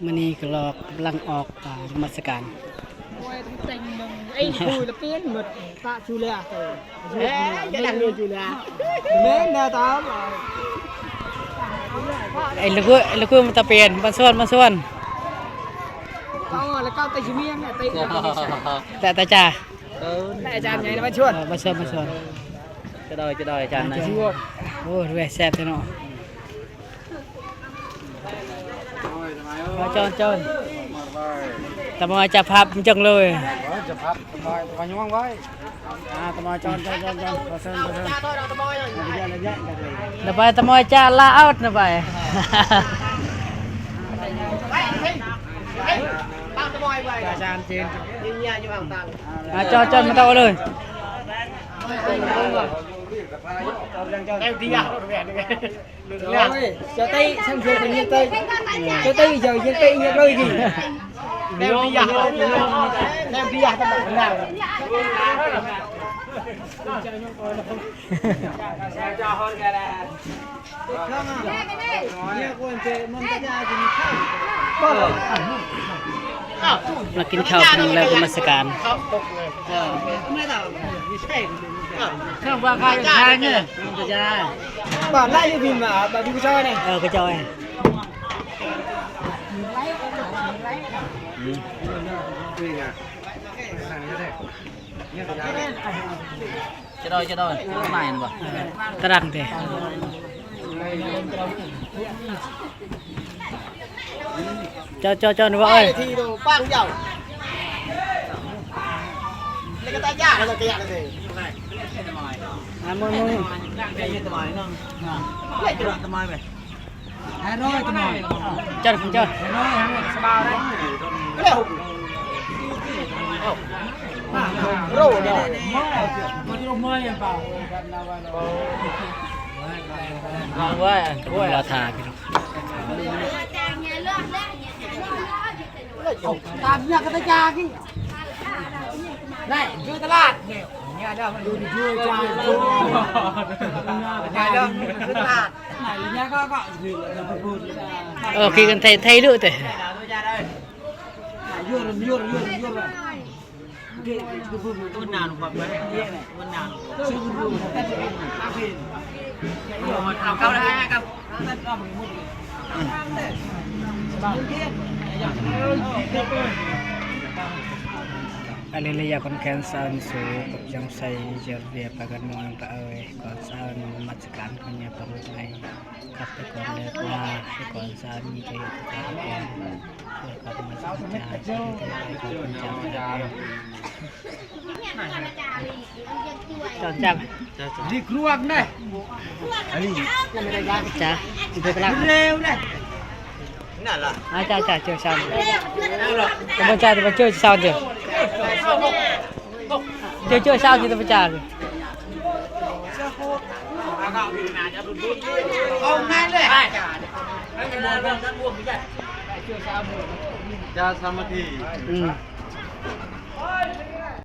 ມື້ນີ້ກໍລໍກຳລັງອອກ ອາ ນະມັດສະການ. ໂອ້ຍ ຕ້ອງແຕ່ງເບິ່ງ ເອີຍ ຄູລະປ່ຽນໝົດ ປະຈຸລາ ເອີ ເອີ ຢ່າດັງຢູ່ຈຸລາ ແມ່ນແລ້ວຕາມ ໄອ້ລູກ ລູກ ມາຕະປ່ຽນ ມາຊວນ ມາຊວນ ເອົາລະເກົ່າແຕ່ຊິມຽນ ແຕ່ ແຕ່ ແຕ່ ແຕ່ ແຕ່ອາຈານໃຫຍ່ນະມາຊວນ ເອີ ມາຊວນ ມາຊວນ ຈະໄດ້ ຈະໄດ້ອາຈານນະ ໂອ້ ແຊບແທ້ເນາະ. ມາຈອນ ຈອນ ຕາມອຍຈັບພັບຈັ່ງເລີຍ ຈັບພັບ ຕາມອຍ ຕາມອຍຍ້ອງໄວ້ ອ່າ ຕາມອຍຈອນ ຈອນ ຈອນ ຈອນ ຂໍເຊີນ ຂໍເຊີນ ນະໄປ ຕາມອຍຈານລາອອດນະໄປ ອ່າ ຈອນ ຈອນ ມາເອົາເລີຍ. ໂອ້ຍ ເຈົ້າເຕະ ຊ່າງເຊື່ອເປັນຍິງເຕະ ເຈົ້າເຕະ ເຈົ້າຍິງເຕະ ຍິງເລີຍນີ້ ແນວເດຍ ແນວເດຍ ຕະບາດນາ ມາກິນເຂົ້າກັນແລ້ວກໍມາສະການ. ເອີ ເຄື່ອງວ່າຂ້າຈະຂາຍເນີ ບາດໄລ່ຢູ່ພິນວ່າ ບາດຢູ່ກະຈອຍນີ້ ເອີ ກະຈອຍ ອືມ ຈະດອຍ ຈະດອຍ ມາເຫັນບໍ່ ຕະດັງເດ້. ເຈົ້າ ເຈົ້າ ເຈົ້າ ວ່າເອີຍ ທີ່ໂດປັງເຈົ້າ ແລ້ວກໍຕາຍາກ ແລ້ວກໍຍາກເລີຍ ອ່າ ມຶງ ມຶງ ເຈົ້າ ເຈົ້າ ເຈົ້າ ໂຣດ ລາທາພີ່ນ້ອງ ຕາມເນຍກະຕະຈາກິ ໄດ້ຢູ່ຕະຫຼາດເນຍ ເນຍເດີ ມັນຢູ່ ຢູ່ຕະຫຼາດ ເອີ ຄືກັນ ໄທ ໄທເດີແຕ່ ອາ ເລລະຍາ ຂອນແຂນ ຊາວນິໂສ ກັບຈຳໄຊ ເຈລະເວຍ ປາກັນມອງ ປາເອີຍ ກ່ອນຊາວນະມັດສະການ ຂອງຍາປາລຸກໃນ ກັບໄປກ່ອນເລີກລາ ໄປກ່ອນຊາວນີ້ ໄປກ່ອນ ເພື່ອກັບມາສະການ ເຈົ້າຈຳ ນີ້ຄຣວກນະ ອັນນີ້ ຈ້າ ເຮັດລາວ ເລັວນະ ນັ້ນລະ ອາ ຈ້າ ຈ້າ ເຈີຊາວ ຕະບອນຈ້າ ຕະບອນເຈີຊາວ ເຈີ ເຈີ ເຈີຊາວ ເຈີ ຕະບອນຈ້າ ເອົາງານເລີຍ ຈ້າ ສາມັກຄີ ອືມ.